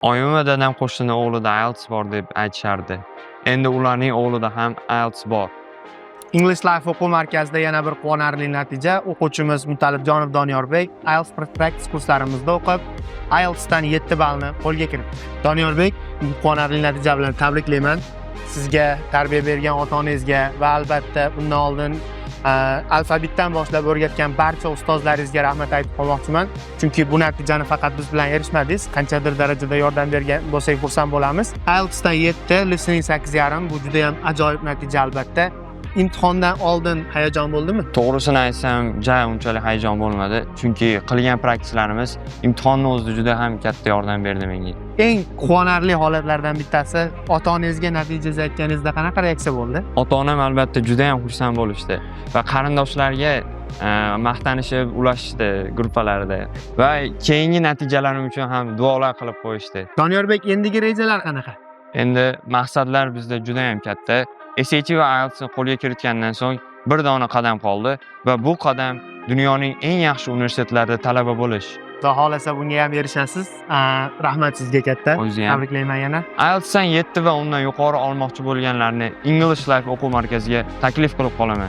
Oyim va dadam qo'shni o'g'lida IELTS bor deb aytishardi. Endi ularning o'g'lida ham IELTS bor. English Life o'quv markazida yana bir quvonarli natija: o'quvchimiz Mutalibjonov Doniyorbek IELTS Practice kurslarimizda o'qib, IELTSdan 7 ballni qo'lga kiritdi. Doniyorbek, bu quvonarli natija bilan tabriklayman. Sizga, tarbiya bergan ota onangizga va albatta undan oldin alfabetdan boshlab o'rgatgan barcha ustozlaringizga rahmat aytib qolmoqchiman, chunki bu natijani faqat biz bilan erishmadingiz, qanchadir darajada yordam bergan bo'lsak, xursand bo'lamiz. IELTSdan 7, listening 8,5, bu juda ham ajoyib natija albatta. Imtihondan oldin hayajon bo'ldimi? To'g'risini aytsam, ja unchalik hayajon bo'lmadi, chunki qilgan practicelarimiz imtihonni o'zida juda ham katta yordam berdi menga. Eng quvonarli holatlardan bittasi, ota onangizga natijangizni aytganingizda qanaqa reaksiya bo'ldi? Ota onam albatta juda ham xursand bo'lishdi va qarindoshlarga maqtanishib ulashishdi gruppalarida va keyingi natijalarim uchun ham duolar qilib qo'yishdi. Doniyorbek, endigi rejalar qanaqa? Endi maqsadlar bizda juda ham katta. SAT va IELTSni qo'lga kiritgandan so'ng bir dona qadam qoldi va bu qadam dunyoning eng yaxshi universitetlarida talaba bo'lish. Xudo xohlasa, bunga ham erishasiz. Rahmat sizga katta. O'zi ham. Tabriklayman yana. IELTSdan 7 va undan yuqori olmoqchi bo'lganlarni English Life o'quv markaziga taklif qilib qolaman.